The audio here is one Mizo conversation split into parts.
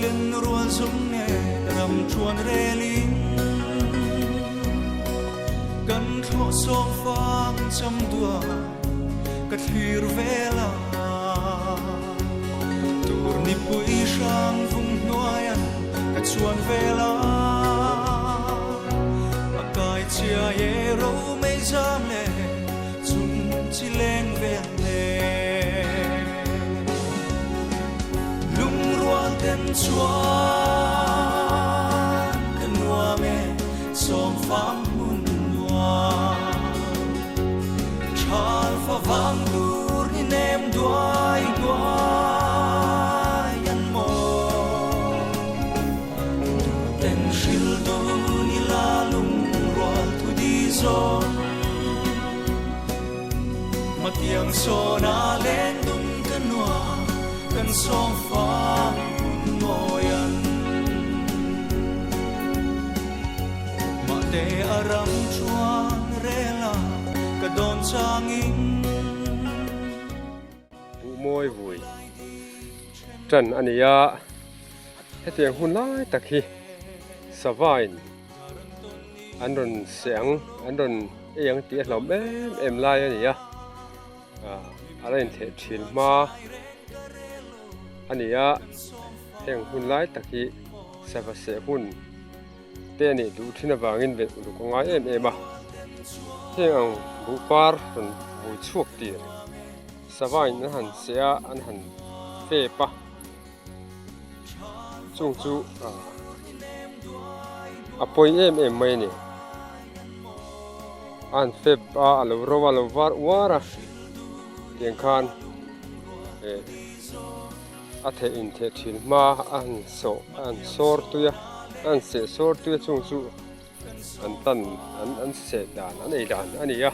Lenrual zawng nen ram thuan relin Kan thlawh sawm fang cham duai ka thlir vel a Tur nipui hrang vung hnuaian ka chuan vel a A kai chiai e ro mei zam le Chung chi leng vel nen Lungrual ten chuan ka nuam e Sawm fang hmun nuam Thal fa vang tur ni nem duai hnuai an maw Duhten hril dun ila lungrual thu di zawn Matiang sawn a leng dum ka nuam kan sawm fang hun mawi an Mahte a ram chuan rel a ka dawn changin. Buh mawi vui tan a ni a, hetiang hun lai tak hi savain an rawn seh ang, an rawn ei ang tih a hlauhawm em em lai a ni a, a la intheh thin hma a ni a, heng hun lai tak hi sava seh hun te a nih duh thin avangin velh uluk a ngai em em a, heng ang buh par rawn vui chhuak tir savain an han seh a, an han fep a. Chung chu a pawi em em mai a ni. A han fep a, a lo ro a, a lo var uar a, tiang khan eh a theh in theh thin hma a han sawh a han sawr tui a, a han seh sawr tui a chung chu an tan an an seh dan an ei dan a ni a,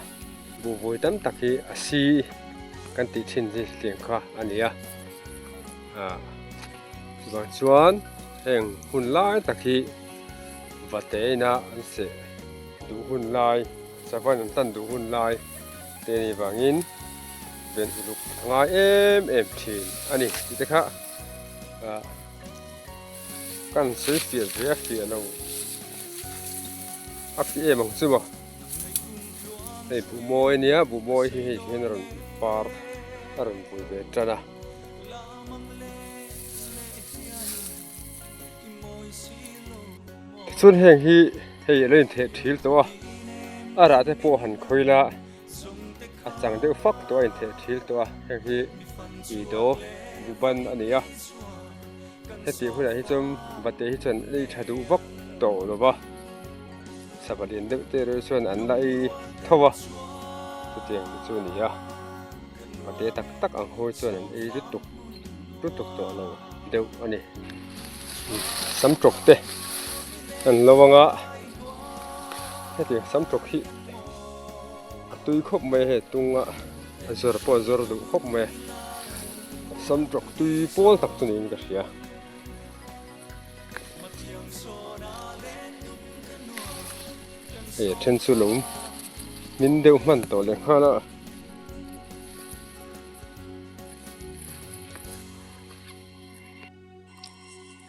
buhvawi tam tak hi a si kan tih thin hi tiang kha a ni a. Chuvang chuan heng hun lai tak hi va te ina an seh duh hun lai savan an tan duh hun lai te anih vangin ven uluk a ngai em em thin a ni tih te kha kan sawi fiah ve a fiah lo a fiah em ang chu maw hei buh mawi ania buh mawi hi hei hian a rawn par a rawn vui ve tan a. Tichuan heng hi hei a lo intheh thil tawh a, a rah te pawh han khawi la a chang deuh fak tawh a intheh thil tawh a, heng hi ido buhban a ni a, heti hunah hi chuan vate hi chuan ei tha duh vak tawh lo va, sava lian deuh te erawh chuan an la ei tho a, chutiang te chu a ni a. A te tak tak ang ho chuan an ei lutuk lutuk tawh lo deuh a ni. Sam tawk te an lo anga hetiang sam tawk hi a tui khawp mai a hei tunga a zawr pawh a zawr duh khawp mai a sam tawk tui pawl tak chu niin ka hria. Hei a then chu lo hmin deuh hman tawh leh nghal a.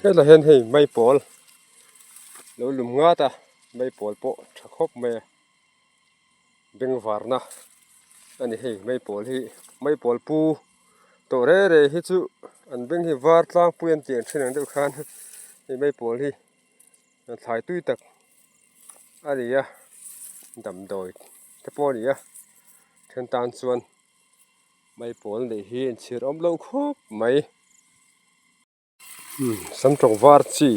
Hetlai hian hei maipawl lo lum ngat a maipawl pawh tha khawp mai a bengvarna a ni hei maipawl hi maipawl pu tawh rei rei hi chu an beng hi var tlangpui an tih ang thin ang deuh khan hei maipawl hi. Thlai tui tak a ni a, damdawi te pawh a ni a, then tan chuan maipawl neih hi inchhir awm loh khawp mai. Samtawk var chi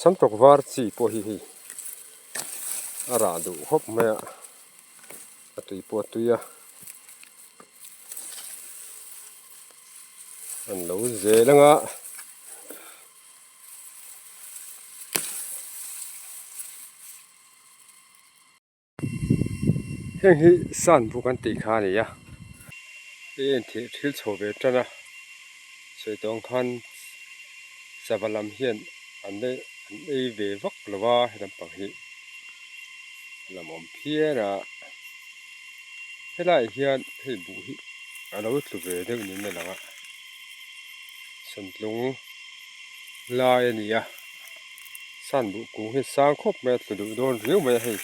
samtawk var chi pawh hi hei a rah duh khawp mai a, a tui pawh a tui a, an lo zel ang a. Heng hi san buk an tih kha a ni a hei a intheh thil chho ve tan a sawi tawh ang khan sava lam hian an an ei ve vak lo a he lampang hi a lam awm phian a helaiah hian hei buh hi a lo tlu ve deuh niin a lang a sawntlung. lai a ni a san buh kung hi sang khawp mai a tlu duh dawn riau mai a hei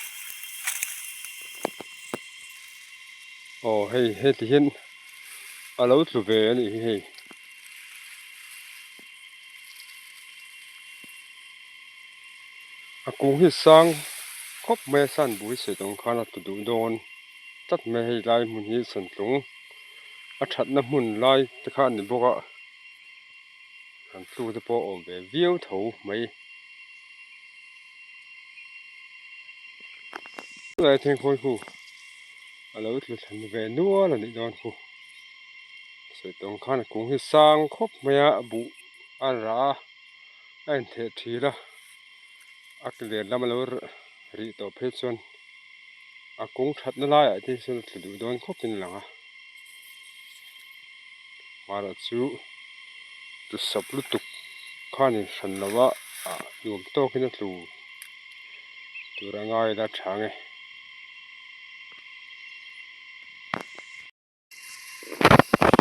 aw hei heti hian a lo tlu ve a nih hi hei. A kung hi sang khawp mai a san buh hi sawi tawng khan a tlu duh dawn tlat mai a hei lai hmun hi sawntlung a thatna hmun lai te kha a ni bawk a an tlu te pawh a awm ve viau tho mai. Lai thengkhawi khu a lo tlu thlan ve nual a nih dawn khu sawi tawng khan a kung hi sang khawp mai a buh a rah a. a intheh thil a a len lama lo rih tawh phei chuan a kung thatna laiah te chuan a tlu duh dawn khawp in a lang a marawh chu tlu sawp lutuk khan in hran lo a ah nuam tawkin a tlu tur a ngai ila tha ang e.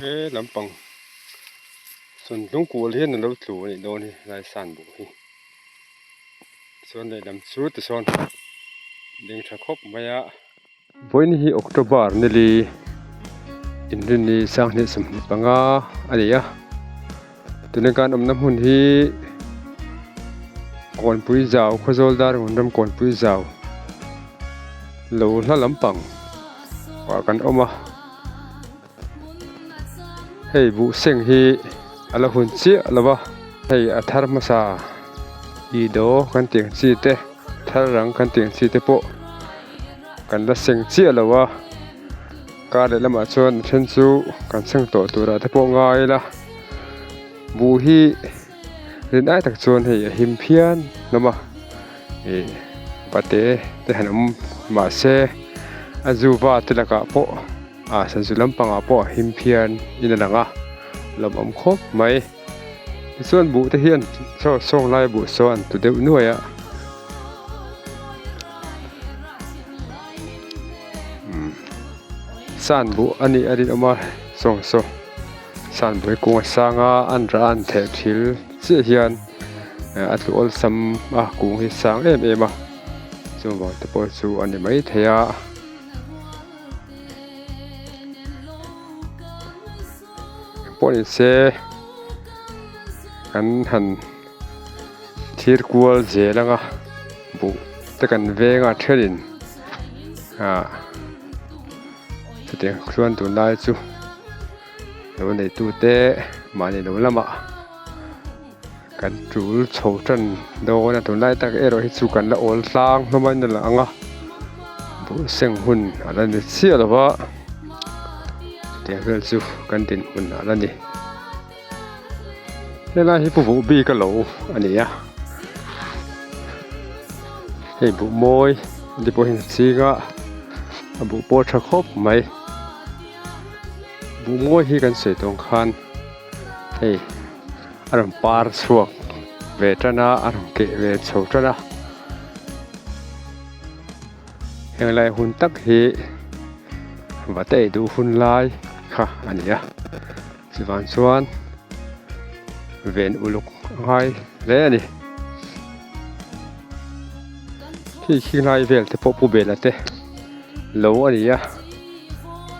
He lampang sawn hlungkual hian a lo tlu a nih dawn hi helai san buh hi chuan lehlam chu tisawn ding tha khawp mai a. Vawiin hi October nili inrinni 2025 a ni a tuna kan awmna hmun hi Kawnpui zau Khawzawl Darngawn ram Kawnpui zau lo hla lampang. ah kan awm a hei buh seng hi a la hun chiah lo va hei a thar hmasa ih daw kan tih ang chi te thar rang kan tih ang chi te pawh kan la seng chiah lo a kar leh lamah chuan a then chu kan seng tawh turah te pawh ngai ila buh hi rin ai tak chuan hei a him phian hlawm a ih pate te han awm mahse a zuva te lakah pawh ah sazu lampangah pawh a him phian in a lang a lawmawm khawp mai tichuan buh te hian saw sawng lai buh saw an tu deuh nuai a umm san buh a nih a rinawm a sawng saw. Sanpui kung a sang a an rah an theh thil chiah hian a tlu awlsam a kung hi sang em em a chuvang te pawh chu a ni maithei a. Engpawh ni se kan han thlir kual zel ang a buh te kan veng a thenin ah. Chutiang chuan tunlai chu lo neitute mahni lo lamah kan tul chho tan dawn a tunlai tak erawh hi chu kan la awl tlang hlawm a in a lang a buh seng hun a la ni chiah lo va chutiang vel chu kan dinhmun a la ni helai hi pu buh bik a lo a ni a hei buh mawi te pawh hian a ching a a buh pawh a tha khawp mai buh mawi hi kan sawi tawng khan hei a rawn par chhuak ve tan a a rawn keh ve chho tan a henglai hun tak hi va te ei duh hun lai kha a ni a. Chuvang chuan ven uluk a ngai hle a ni. Khi khi lai vel te pawh pu bela te lo a ni a,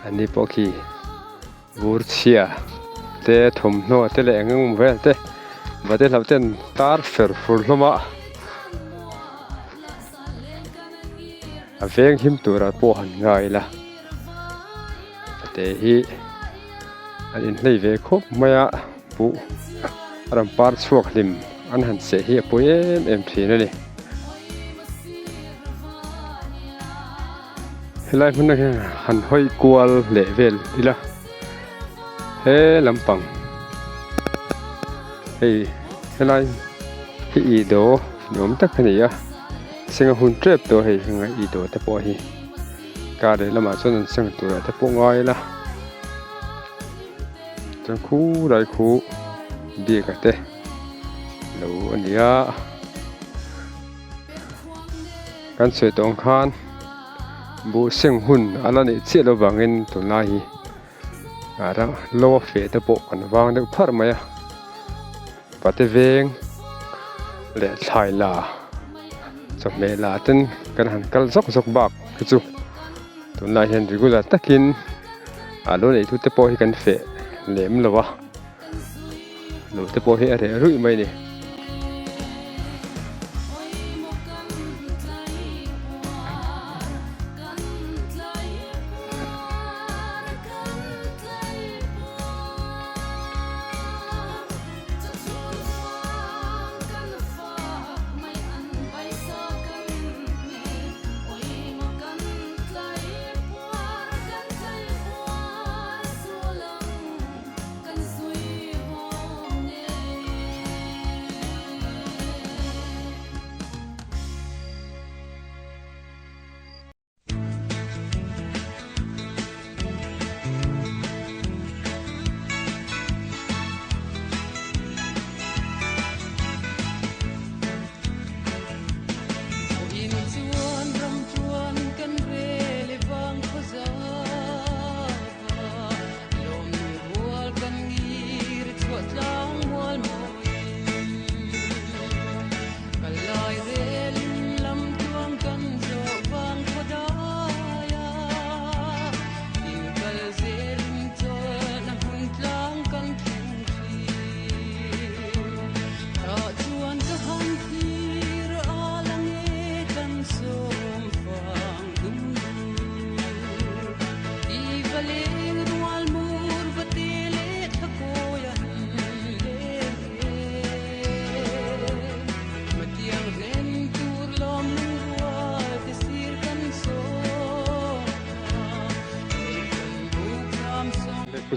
an ni pawh khi vur chhia te thawmhnaw te leh eng eng vel te va te hlauh ten tar fer fur hlawm a, a veng him turah pawh han ngai ila. Te hi an inhlei ve khawp mai a buh a rawn par chhuak hlim an han seh hi a pawi em em thin a ni. Helai hmun ah hian han hawi kual leh vel ila he lampang hei helai hi ih daw ni awm tak a ni a senga hun tep tawh hei heng ih daw te pawh hi. Car leh lamah chuan an seng turah te pawh ngai ila chuan khulai khu biak a te lo a ni a kan sawi tawh ang khan buh seng hun a la neih chiah loh vangin tunlai hi ah lo a feh te pawh kan vang deuh pharh mai a pate veng. leh thlai la chawhmeh la ten kan han kal zawk zawk bak hi chu tunlai hian regular takin a lo neih tute pawh hi kan feh lem lo a lo te pawh hi a reh ruih mai a ni.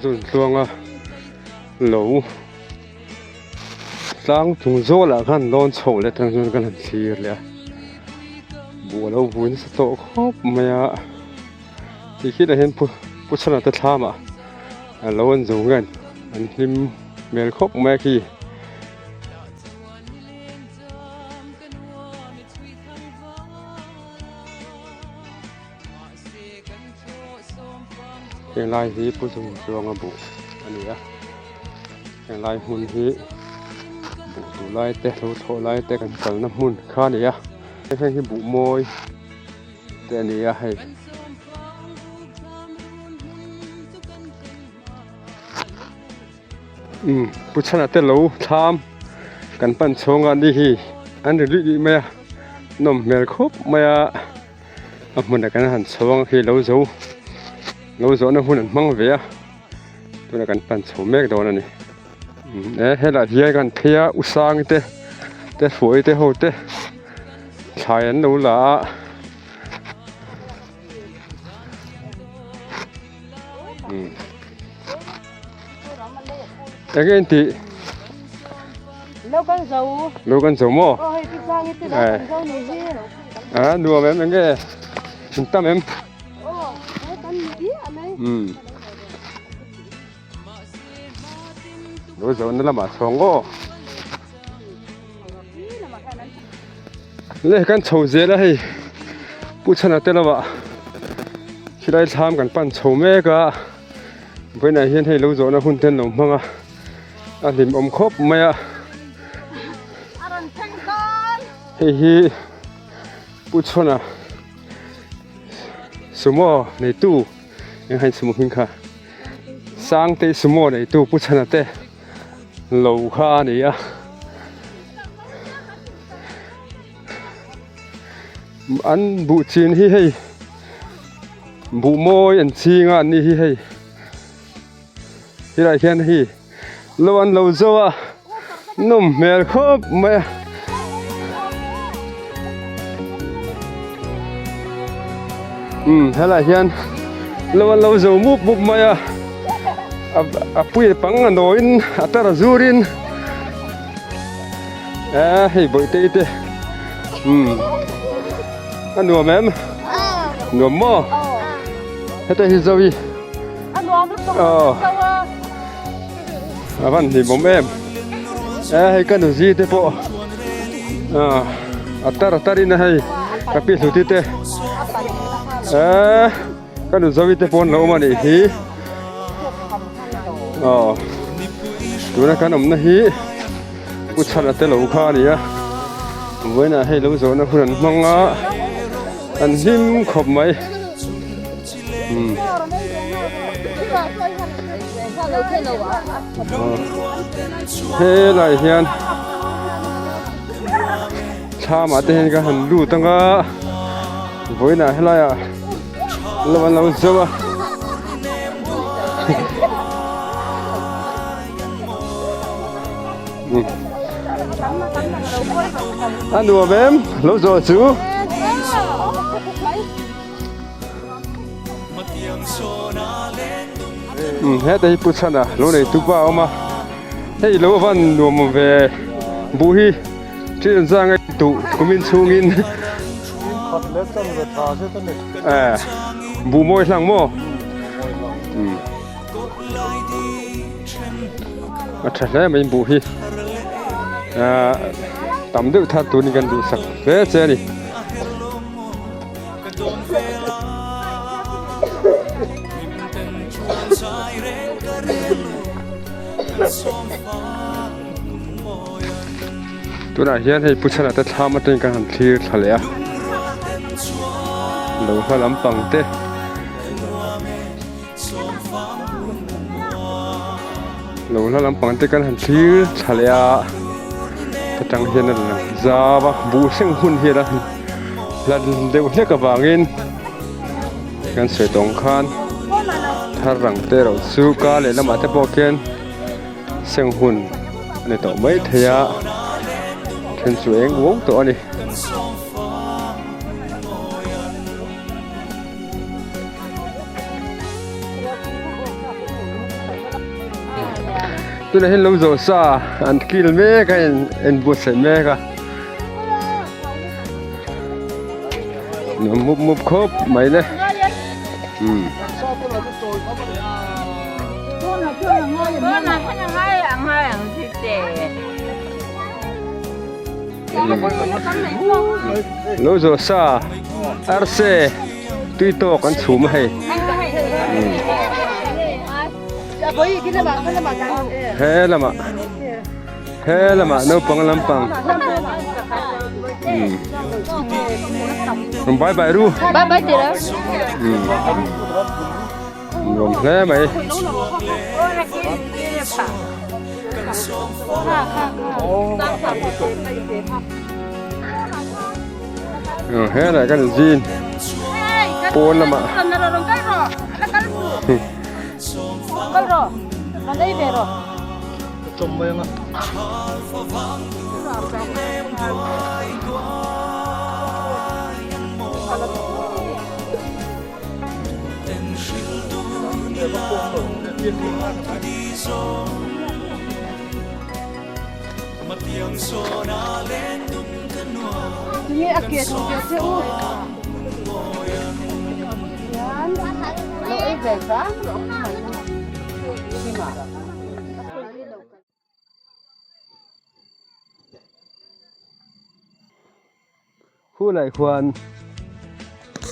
Zun tluanga lo tlang chung zawlah khan lawn chho leh atang chuan kan han thlir leh a buh a lo vui nasa tawh khawp mai a ti khi lah hian pu pu chhana te thlam ah a lo an zo nge an hlim hmel khawp mai a khi. Helai hi Pu Zungchuanga buh a ni a helai hmun hi buh duh lai te lo thlawh lai te kan kalna hmun kha a ni a heng hi buh mawi te a ni a hei. Umm Pu Chhana te lo thlam kan pan chhawng a ni hi an ri luih luih mai a nawm hmel khawp mai a a hmunah kan han chhawng a khi lo zo lo zawhna hun an hmang ve a tunah kan pan chho mek dawn a ni umm e helaiah hian kan phei a u sang te te hruai te ho te thlai an lo la a. Enge in tih? Lo kan zo. Lo kan zo maw? Aw hei pi sang i ti lo kan zo ni hi. A nuam em enge? In tam em? Aw, he kan ni bi a mai. Um. Lo zo na lamah chhawng aw. Le kan chho zel a hei Pu Chhana te lamah khilai thlam kan pan chho mek a vawiinah hian hei lo zawhna hun te an lo hmang a a hlim awm khawp mai a hei hi Pu Chhana sumo neitu eng hain sumo hming kha Sangtei sumo neitu Pu Chhana te. Lo kha a ni a an buh chin hi hei buh mawi an ching a an ni hi hei helaiah hian hei lo an lo zo a nawm hmel khawp mai a. Umm helaiah hian lo an lo zo mup mup mai a a pui pang a nawiin a tar a zurin eh hei bawihte te umm a nuam em nuam maw heta hi zo hi aw a van hlimawm em eh hei ka nuzi te pawh ah a tar a tarin a hei ka pi hluti te eh ka nuzovi te pawh an lo awm a nih hi aw tuna kan awmna hi pu chhana te lo kha a ni a. Vawiinah hei lo zawhna hun an hmang a an hlim khawp mai umm helaiah hian thlam ah te hian ka han lut ang a vawiinah helaiah lo an lo zo a. A nuam em lo zawh chu. Heta hi Pu Chhana lo nei tupa a awm a hei lo van nuam awm ve buh hi ṭhian zang a tuh kumin chhungin buh mawi hlang maw. A tha hle mai buh hi ahh tam deuh thar turin kan duhsak hle che a ni. Tunah hian hei Pu Chhana te thlam atangin kan han thlir thla leh a lo hla lampang te. Lo hla lampang te kan han thlir thla leh a atang hian a lang zau a buh seng hun hi a la deuh hlek avangin kan sawi tawng khan thar rang te erawh chu kar leh lamah te pawh khian seng hun a ni tawh mai thei a then chu eng uau tawh a ni. Tunah hian lo zawh sa an kil mek a in in buatsaih mek a nuam mup mup khawp mai le umm. Lo zawh sa arse. Tui tawk an chhum a hei. He lamah he lamah naupang lampang. Um bye bye ru. Bye bye tira. Um nuam hle mai. Helai kan zin pawn lamah Khulai khuan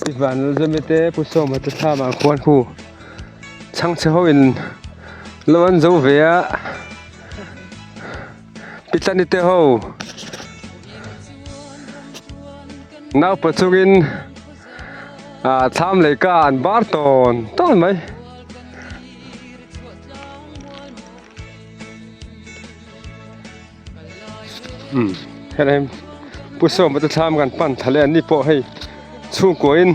i van Lalzami te Pu Sawma te thlam ah khuan khu chhangchhe ho in lo an zo ve a Pitlani te ho naupa chungin ah thlam lei ka an bar tawn tawn mai. Umm helai Pu Sawma te thlam kan pan thla leh an ni pawh hei chhungkua in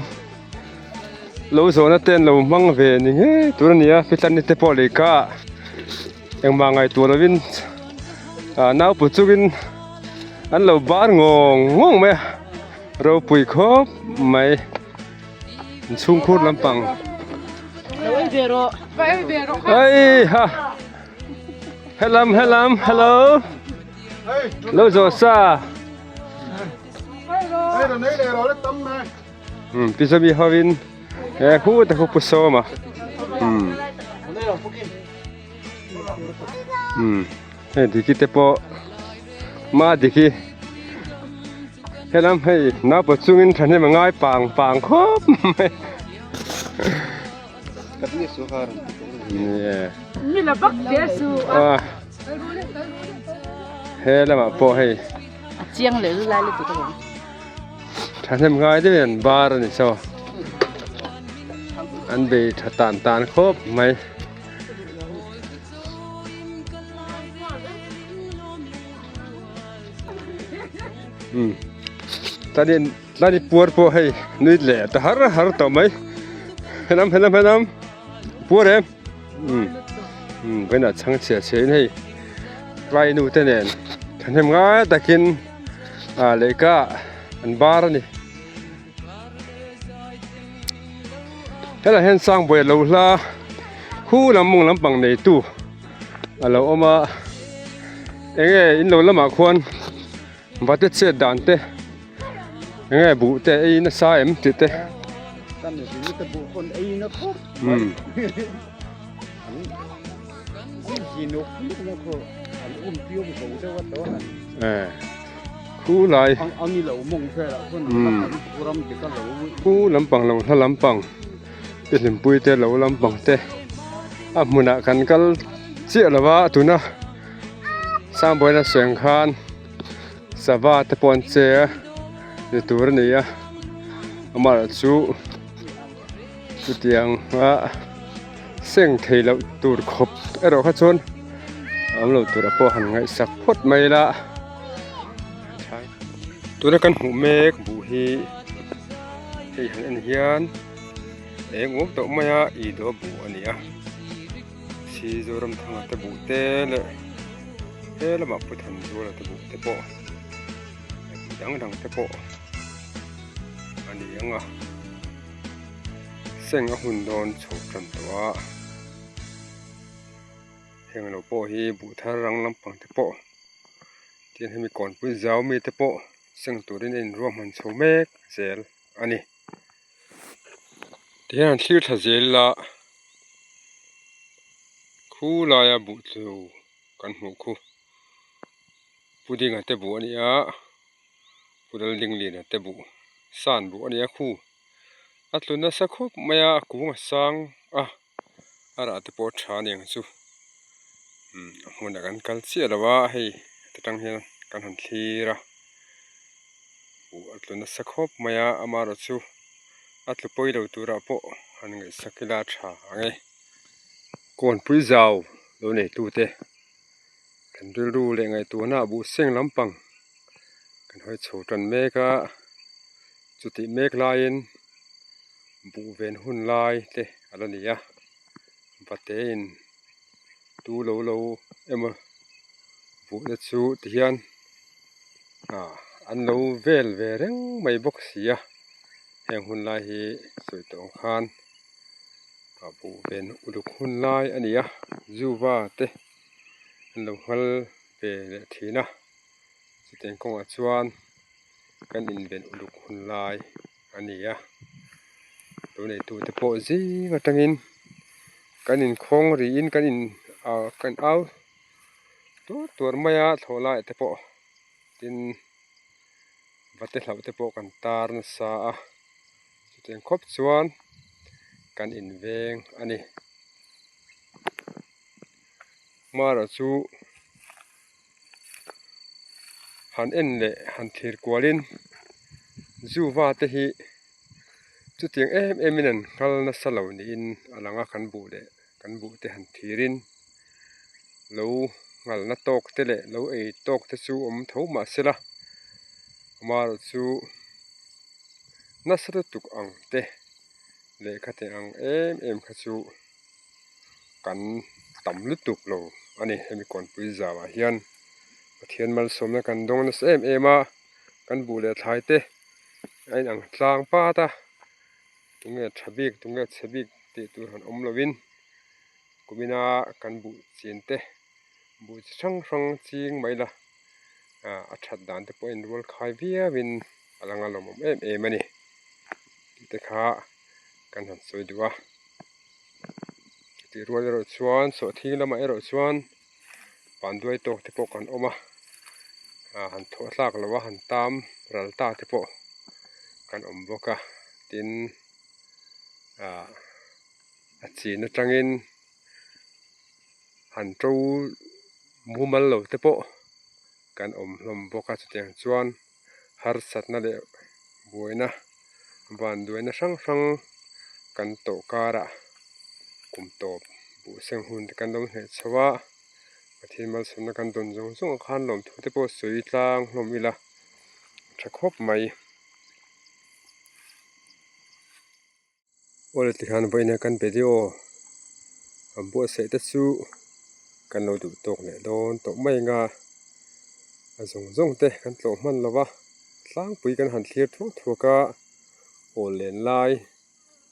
lo zawhna te an lo hmang ve ni ngei tur a ni a Pitlani te pawh lei ka ah. Engmah ngaihtuah lovin ah naupang chungin an lo bar ngawng ngawng mai a ropui khawp mai inchhungkhur lampang hei ha helam helam hello lo zawh sa um pizza mi hovin he khu te khu pu sawm a um. Umm hei diki te pawh ma diki helam hei naupa chungin thahnem a ngai pang pang khawp mai he lamah pawh hei. A chiang leh lu lai lutuk alawm. Thahnem ngai deuhin an bar a ni saw. An bei tha tan tan khawp mai. Umm tani tani puar pawh hei nui leh ta har har tawh mai. Helam helam helam puar em umm umm vawiinah chhang chhia chhia in hei vai nu te nen thahnem ngai takin ah lehkha an bar a ni. Helai hian Sangbawi a lo hla khu lam mawng lampang neitu a lo awm a eng nge in lo lamah khuan vate chet dan te eng nge buh te ei nasa em tih te umm. Khu lai khu lampang lo hla lampang te hlimpui te lo lampang te a hmunah kan kal chiah lo va tuna Sangbawiina seng khan sava te pawh an che a ni tur a ni a amaherawhchu chutiang a seng thei loh tur khawp erawh kha chuan awm lo tura pawh han ngaihsak phawt mai ila tuna kan hmuh mek buh hi hei han en hian eng uam tawh mai a ih dawh buh a ni a si Zoramthanga te buh te leh he lamah Pu Thanzuala te buh te pawh dang dang te pawh a ni ang a seng a hun dawn chho tan tawh a heng lo pawh hi buh thar rang lampang te pawh tin hemi kawnpui zau mi te pawh seng turin a inruahman chho mek zel a ni tihian an thlir thla zel ila khu laia buh chu kan hmuh khu. Pudding a te buh a ni a pudalding lian a te buh san buh a ni a khu a tlu nasa khawp mai a a kung a sang a a rah te pawh a tha a ni ang chu umm a hmunah kan kal chiah lo a hei ta tang hian kan han thlir a buh a tlu nasa khawp mai a amaherawhchu a tlu pawi lo turah pawh han ngaihsak ila a tha ang e kawnpui zau lo neitute. Kan rilru leh ngaihtuahna a buh seng lampang kan hawi chho tan mek a, chutih mek laiin buh ven hun lai te a la ni a, vatein tu lo lo emaw buhna chu tihian ah an lo vel ve reng mai bawk si a, heng hun lai hi sawi tawh ang khan ah buh ven uluk hun lai a ni a, zuva te. an lo nghal ve leh thin a chutiang kawngah chuan kan inven uluk hun lai a ni a lo neitu te pawh zing atangin kan inkhawng rihin kan in ah kan au tuar tuar mai a thlawh lai te pawh tin va te hlauh te pawh kan tar nasa a chutiang khawp chuan kan inveng a ni. Mara chu han en leh han thlir kualin zuva te hi chutiang em em in an nghal nasa lo niin a lang a kan buh leh kan buh te han thirin lo nghalna tawk te leh lo ei tawk te chu awm tho mahsela amaherawh chu nasa lutuk ang te lehkha te ang em em kha chu. Kan tam lutuk lo a ni hemi kawnpui zauah hian Pathian malsawmna kan dawng nasa em em a kan buh leh thlai te a inang tlang pat a tunge tha bik tunge chhe bik tih tur han awm lovin kumina kan buh chin te buh chi hrang hrang ching mai la ah a that dan te pawh a inrual khai viauin a la ngalawm em em a ni tih te kha kan han sawi duh a. Tih rual erawh chuan sawhthing lamah erawh chuan vanduai tawk te pawh kan awm a ah han thawh tlak loh a han tam ral ta te pawh kan awm bawk a tin ah a chin atangin han to mumal lo te pawh. kan awm hlawm bawk a chutiang chuan harsatna leh buaina vanduaina hrang hrang kan tawh karah kum tawp buh seng hun te kan lo hneh chho a Pathian malsawmna kan dawn zawng zawng ah khan lawmthu te pawh sawi tlang hlawm ila tha khawp mai. Awle tikhan vawiin kan video an buatsaih te chu kan lo duh tawk leh dawn tawh mai anga a zawng zawng te kan tlawh hman lo va tlangpui kan han thlir thuak thuak a awl len lai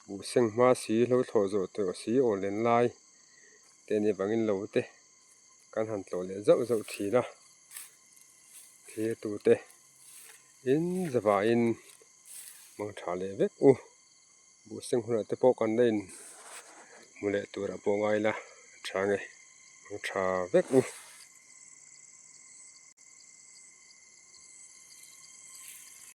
buh seng hma si lo thlawh zawh tawh si awl len lai te a nih avangin lo te kan han tlawh leh zauh zauh thin a thlir tute in zavaiin mang tha leh vek u. Buh seng hunah te pawh kan la in hmu leh turah pawh ngai ila a tha nge a tha vek u.